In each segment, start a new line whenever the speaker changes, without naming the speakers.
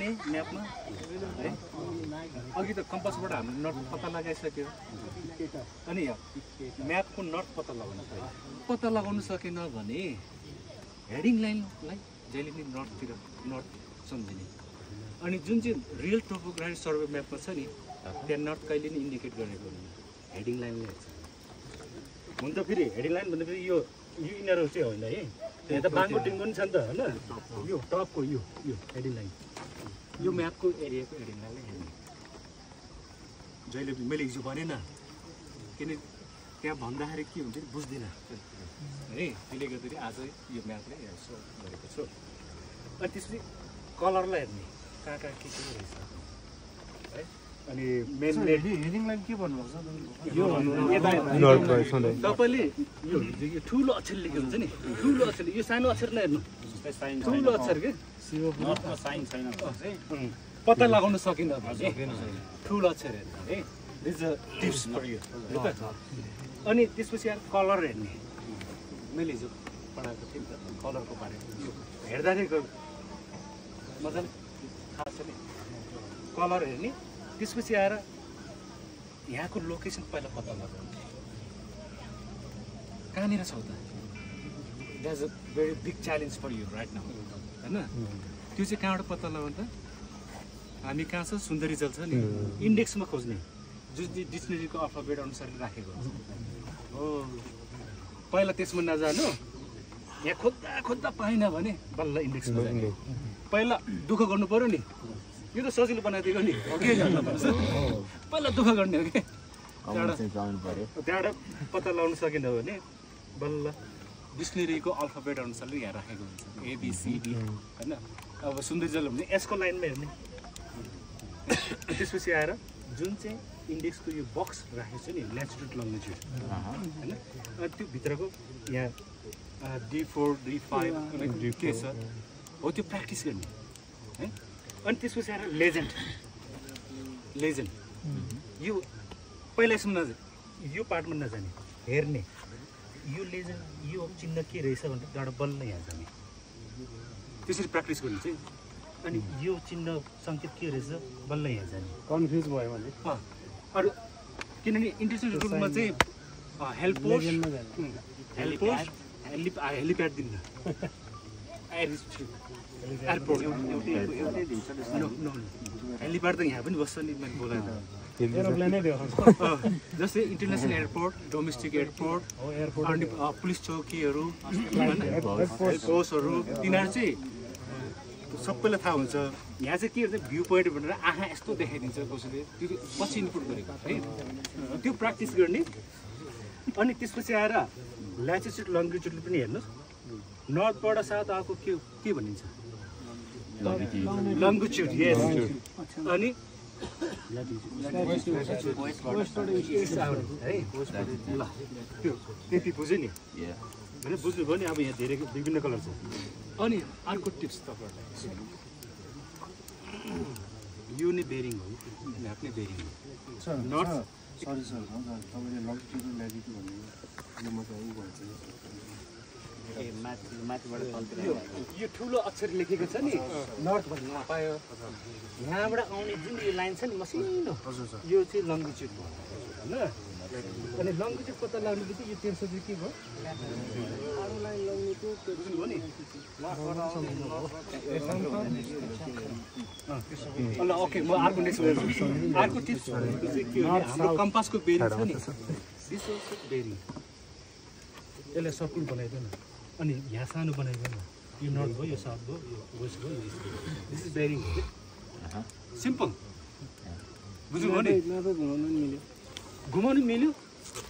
आउने म्यापमा है अघि त कम्पासबाट हामीले नर्थ पत्ता लगाइसक्यो अनि म्यापको नर्थ पत्ता लगाउन सकेन भने हेडिङ लाइनलाई जहिले पनि नर्थ सम्झिने अनि जुन चाहिँ रियल टोपोग्राफी सर्वे म्यापमा छ नि त्यहाँ नर्थ कहिले नि इन्डिकेट गरेको हुँदैन हेडिङ लाइनले हेर्छ हुन त फेरि हेडिङ लाइन भन्दा फेरि यो यिनीहरू चाहिँ होइन है यहाँ त बाङको टिङ्गो पनि छ नि त होइन यो टपको यो हेडिङ लाइन यो म्यापको एरियाको हेडिङ लाइनले हेर्ने जहिले मैले हिजो भनेन किन त्यहाँ भन्दाखेरि के हुन्छ बुझ्दिनँ है त्यसले गर्दाखेरि आज यो म्यापले यसो गरेको छु अनि त्यसपछि कलरलाई हेर्ने कहाँ के रहेछ है अनि मेन हेडिङ लाइन के भन्नुभएको छ यो तपाईँले यो ठुलो अक्षर लेखेको हुन्छ नि ठुलो अक्षर यो सानो अक्षर नै हेर्नु ठुलो अक्षर के साइन छैन पत्ता लगाउन सकिन ठुलो अक्षर हेर्नु है this is a tips for you अनि त्यसपछि यार कलर हेर्ने मैले हिजो पढाएको थिएँ नि त कलरको बारेमा हेर्दाखेरि मजाले थाहा छ नि कलर हेर्ने त्यसपछि आएर यहाँको लोकेसन पहिला पत्ता लगाउने कहाँनिर छ त that's a very big challenge for you right now होइन त्यो चाहिँ कहाँबाट पत्ता लगाउनु त हामी कहाँ छ सुन्दरी जल छ नि इन्डेक्समा खोज्ने जुन डिक्सनेरीको अल्फाबेट अनुसारले राखेको हुन्छ हो पहिला त्यसमा नजानु यहाँ खोज्दा पाएन भने बल्ल इन्डेक्समा जाने पहिला दुःख गर्नु पर्यो नि यो त सजिलो बनाइदिएको नि हो के गर्नुपर्छ पहिला दुःख गर्ने हो कि त्यहाँबाट पत्ता लगाउन सकेन भने बल्ल डिक्सनेरीको अल्फाबेट अनुसारले यहाँ राखेको हुन्छ एबिसिडी होइन अब सुन्दरजल भने यसको लाइनमा हेर्ने त्यसपछि आएर जुन चाहिँ इन्डेक्सको यो बक्स राखेको छ नि ल्याटिट्युड लङ्गिट्युड होइन त्यो भित्रको यहाँ D4 D5 के छ हो त्यो प्र्याक्टिस गर्ने है अनि त्यसपछि आएर लेजेन्ड यो पहिला यसमा यो पार्टमा नजाने हेर्ने यो लेजेन्ड यो चिन्ह के रहेछ भने एउटा बल्ल यहाँ जाने त्यसरी प्र्याक्टिस गर्ने चाहिँ अनि यो चिन्ह सङ्केत के रहेछ बल्ल यहाँ जाने
कन्फ्युज भयो भने
अरू किनभने इन्टरनेसनल रुटमा चाहिँ हेलिप्याड दिन्न एयरपोर्ट हेलिप्याड त यहाँ पनि बस्छ नि मैले बोलाएर जस्तै इन्टरनेसनल एयरपोर्ट डोमेस्टिक एयरपोर्ट अनि पुलिस चौकीहरू पोस्टहरू तिनीहरू चाहिँ सबैलाई थाहा हुन्छ यहाँ चाहिँ के भन्छ भ्यू पोइन्ट भनेर आँखा यस्तो देखाइदिन्छ कसैले त्यो पछि इन्पुट गरेको है त्यो प्र्याक्टिस गर्ने अनि त्यसपछि आएर ल्याटिट्युड लङ्गिट्युडले पनि हेर्नुहोस् नर्थबाट साउथ आएको के भनिन्छ लङ्गिट्युड यस अनि ल त्यो त्यति बुझ्यो नि होइन बुझ्नुभयो नि अब यहाँ धेरै विभिन्न कलर छ अनि अर्को टिप्स तपाईँहरूलाई यो नै बेरिङ हो म्याप नै बेरिङ हो नर्थ
सरी सर तपाईँले लङ्गिट्युड र ल्याटिट्युड भन्ने म त उ भन्छ
यो ठुलो अक्षर लेखेको छ नि नर्थ भन्नु पायो यहाँबाट आउने जुन यो लाइन छ नि मसिनो यो चाहिँ लङ्गिट्युड भयो होइन अनि लङ्गिट्युड पत्ता लाग्ने बित्तिकै यो 300 चाहिँ के भयो बुझ्नुभयो नि ल ओके म अर्को नेक्स्ट अर्को टिप्स के हो हाम्रो कम्पासको बेरिङ छ नि दिस अल्सो बेरिङ यसलाई सर्कुल बनाइदियो न अनि यहाँ सानो बनाइदियो न यो नर्थ भयो यो साउथ भयो यो वेस्ट भयो यो इस्ट भयो दिस इज बेरिङ सिम्पल बुझ्नुभयो नि घुमाउनु मिल्यो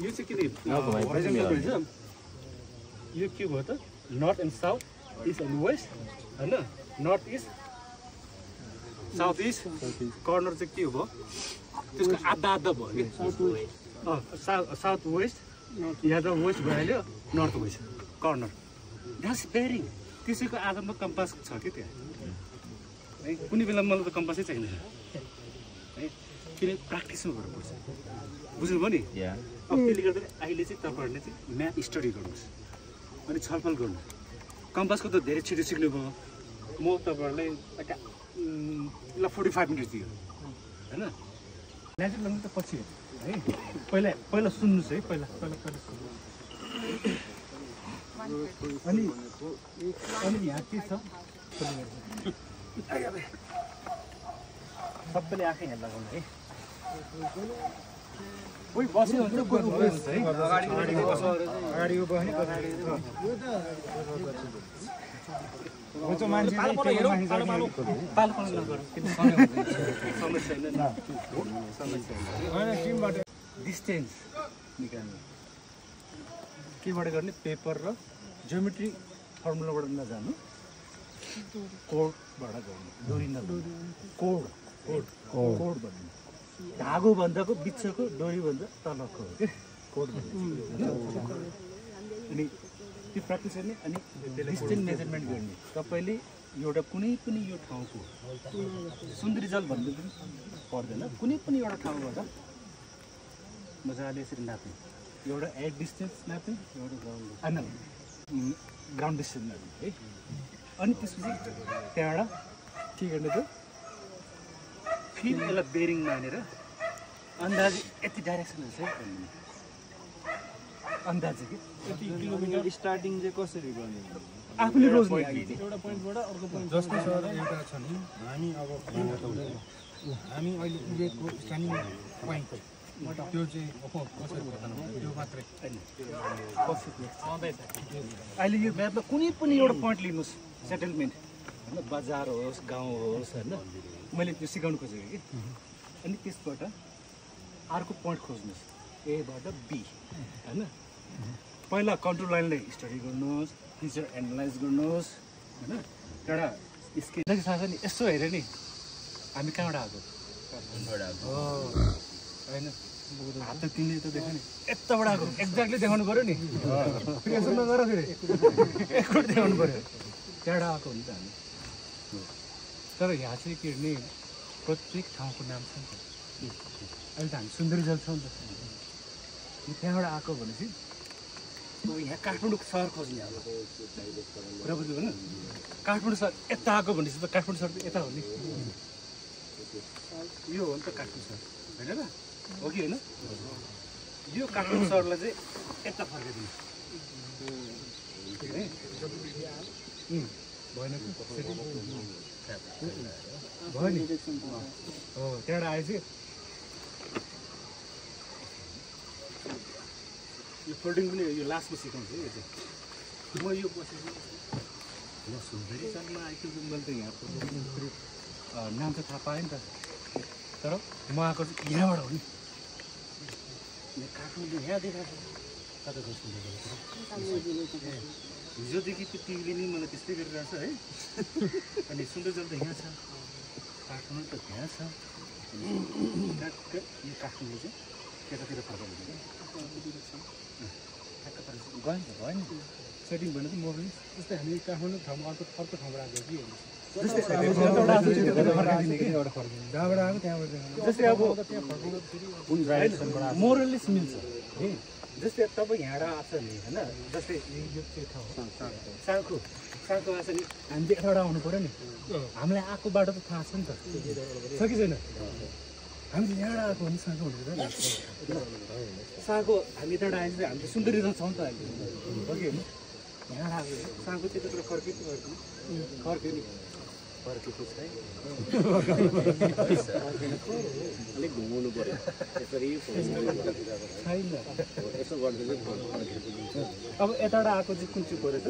यो चाहिँ किन यो के भयो त north and south east and west होइन north east south east corner चाहिँ के भयो त्यसको आधा भयो कि साउथ वेस्ट यहाँ त वेस्ट भइहाल्यो north west corner that's bearing त्यसैको आधारमा कम्पास छ कि त्यहाँ है कुनै बेला मलाई त कम्पासै चाहिँदैन है किन प्र्याक्टिसमा गर्नुपर्छ बुझ्नुभयो नि अब त्यसले गर्दा अहिले चाहिँ तपाईँहरूले चाहिँ म्याथ स्टडी गर्नुहोस् अनि छलफल गर्नु कम्पासको त धेरै छिटो सिक्नुभयो म तपाईँहरूलाई यसलाई 45 मिनट दियो हैन म्याजिक लग्नु त पछि है पहिला सुन्नुस् है पहिला अनि यहाँ के छ सबैले आफै यहाँ लगाउनु है कोही बस्यो भने कोही उभियो हुन्छ है अगाडि उभ्यो भने डिस्टेन्स निकाल्ने केबाट गर्ने पेपर र ज्योमेट्री फर्मुलाबाट नजानु कोडबाट गर्ने डोरी नजानु कोड भन्नु धागो भन्दाको बिचको डोरी भन्दा तलको हो क्या कोड अनि त्यो प्र्याक्टिस गर्ने अनि डिस्टेन्स मेजरमेन्ट गर्ने तपाईँले एउटा कुनै पनि यो ठाउँको सुन्दरी जल भन्नु पनि पर्दैन कुनै पनि एउटा ठाउँबाट मजाले यसरी नाप्ने एउटा एड डिस्टेन्स नाप्ने एउटा ग्राउन्ड डिस्टेन्स नाप्ने है अनि त्यसपछि त्यहाँबाट के गर्ने त फेरि यसलाई बेरिङ मानेर अन्दाजी यति डाइरेक्सन हुन्छ है अन्दाजी कि
यति किलोमिटर स्टार्टिङ चाहिँ कसरी गर्ने
आफूले रोज्ने
एउटा पोइन्टबाट अर्को पोइन्ट
जस्तो सर एउटा छ नि हामी अब हामी अहिले उभिएको स्ट्यान्डिङ पोइन्ट त्यो चाहिँ कसरी त्यो मात्रै
अहिले यो म्यापमा कुनै पनि एउटा पोइन्ट लिनुहोस् सेटलमेन्ट होइन बजार होस् गाउँ होस् होइन मैले त्यो सिकाउनु खोजेको कि अनि त्यसबाट अर्को पोइन्ट खोज्नुहोस् एबाट बी होइन पहिला कन्ट्रोल लाइनलाई स्टडी गर्नुहोस् फिचर एनालाइज गर्नुहोस् होइन एउटा स्केच थाहा छ नि यसो हेऱ्यो नि हामी कहाँबाट आएको होइन हात त तिमीले त देखायो नि यताबाट आएको एक्ज्याक्टली देखाउनु पऱ्यो नि यसो नगर फेरि एकपल्ट देखाउनु पऱ्यो त्यहाँबाट आएको हुन्छ हामी तर यहाँ चाहिँ के भने प्रत्येक ठाउँको नाम छ नि त अहिले त हामी सुन्दरी जल छौँ नि त त्यहाँबाट आएको भनेपछि यहाँ काठमाडौँ सहर खोज्ने अब कुरा बुझ्नु भएन काठमाडौँ सहर यता आएको भनेपछि त काठमाडौँ सहर त यता हो नि यो हो नि त काठमाडौँ सहर होइन र हो कि होइन यो काठमाडौँ सहरलाई चाहिँ यता फर्काइदिनु भएन भयो नि हो त्यहाँबाट आएपछि यो फोल्डिङ पनि यो लास्टमा सिकाउँछु है यो चाहिँ म यो बसेको म सुन्दरी जलमा आइपुग्यो मैले त यहाँ नाम त थाहा पाएँ नि त तर म आएको चाहिँ यहाँबाट हो नि काठमाडौँ यहाँ देखाएको कताको सुन्दरी हिजोदेखि त्यो टिभीले नि मलाई त्यस्तै गरिरहेछ है अनि सुन्दर जल त यहाँ छ काठमाडौँ त यहाँ छ यो काठमाडौँ चाहिँ त्यतातिर फर्काउनु गयो नि भयो नि सेटिङ भएन त म पनि जस्तै हामी काठमाडौँ ठाउँमा अर्को ठाउँबाट आएको कि जहाँबाट आएको त्यहाँबाट जस्तै अब मोरलेस मिल्छ है जस्तै तपाईँ यहाँबाट आएको नि होइन जस्तै यो चाहिँ ठाउँ साँको आएको छ नि हामी यताबाट आउनु पऱ्यो नि हामीलाई आएको बाटो त थाहा छ नि त छ कि छैन हामी यहाँबाट आएको भने साँको हुन्छ साँको हामी यताबाट आएपछि हामी त सुन्दरी छौँ त अहिले हो कि होइन यहाँ आएको साँको चाहिँ त्यत्रो फर्क्यो नि फर्केको छ है
अलिक घुमाउनु पर्यो यसरी
छैन
यसो गर्दा चाहिँ
अब यताबाट आएको चाहिँ कुन चाहिँ पऱ्यो त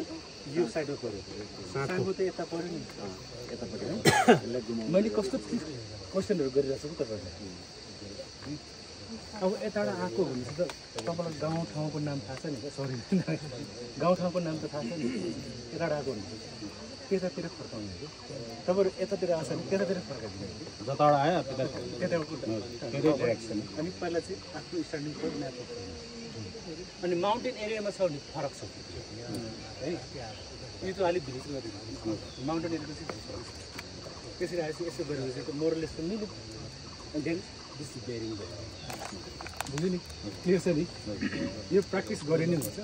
यो साइडमा पऱ्यो साँको त यता पऱ्यो नि
यतापट्टि है
मैले कस्तो क्वेसनहरू गरिरहेको छु नि तपाईँलाई अब यताबाट आएको भनेपछि त तपाईँलाई गाउँ ठाउँको नाम थाहा छ नि सरी गाउँ ठाउँको नाम त थाहा छ नि यताबाट आएको भनेपछि त्यतातिर फर्काउने कि तपाईँहरू यतातिर आएको छ भने त्यतातिर फर्काइदिनु
जताबाट आयो
त्यताबाट अनि पहिला चाहिँ आफ्नो स्ट्यान्डिङ पोइन्ट म्याप अनि माउन्टेन एरियामा छ भने फरक छ है यो चाहिँ अलिक भिलेजमा दिनु माउन्टेन एरियामा चाहिँ त्यसरी आएपछि यसो गरेपछि त मोरलेस त मिल्यो अनि देन दिस इज बेरिङ बुझ्यो नि क्लियर छ नि यो प्र्याक्टिस गरे नै हुन्छ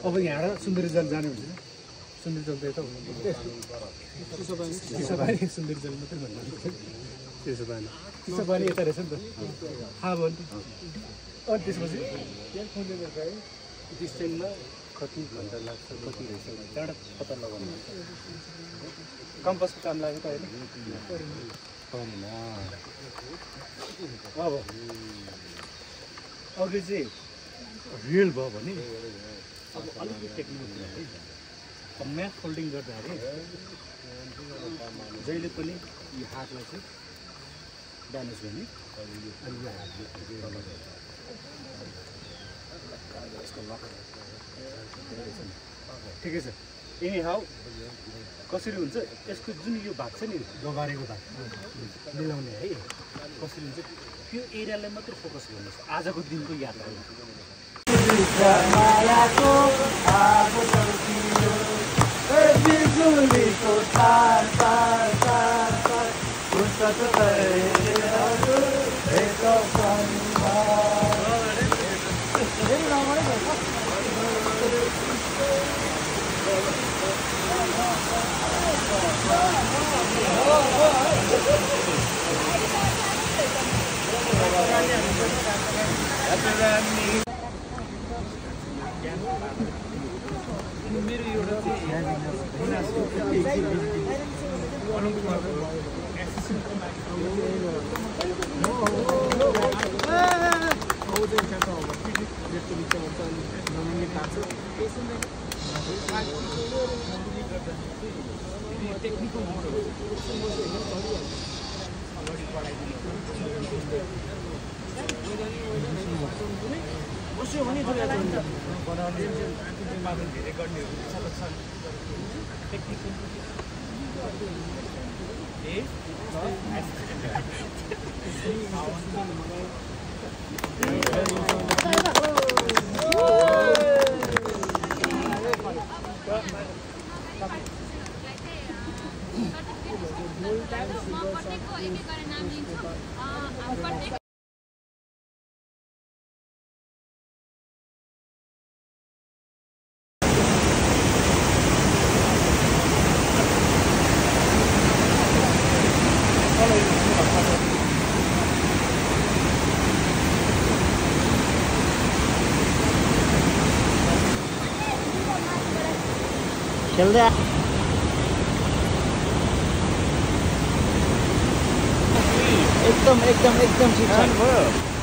अब यहाँबाट सुन्दरी जल जाने हुन्छ सुन्दर जल त हुनु चिसो पानी सुन्दर जल मात्रै भन्नु चिसो पानी यता रहेछ नि त थाहा भयो नि त अनि त्यसपछि डिस्टेन्समा कति घन्टा लाग्छ कति रहेछ त्यहाँबाट पत्ता लगाउनु कम्पासको काम लाग्यो त होइन अब अघि चाहिँ रियल भयो भने अब अलिकति टेक्निकल है अब म्याथ फोल्डिङ गर्दाखेरि जहिले पनि यो हातलाई चाहिँ ड्यामेज गर्ने अनि यो हातले ठिकै छ एनी हाउ कसरी हुन्छ यसको जुन यो भाग छ नि गबारेको भाग मिलाउने है कसरी हुन्छ त्यो एरियालाई मात्रै फोकस गर्नुहोस् आजको दिनको यात्रा मेरो एउटा खेल्दै एकदम शिक्षण भयो।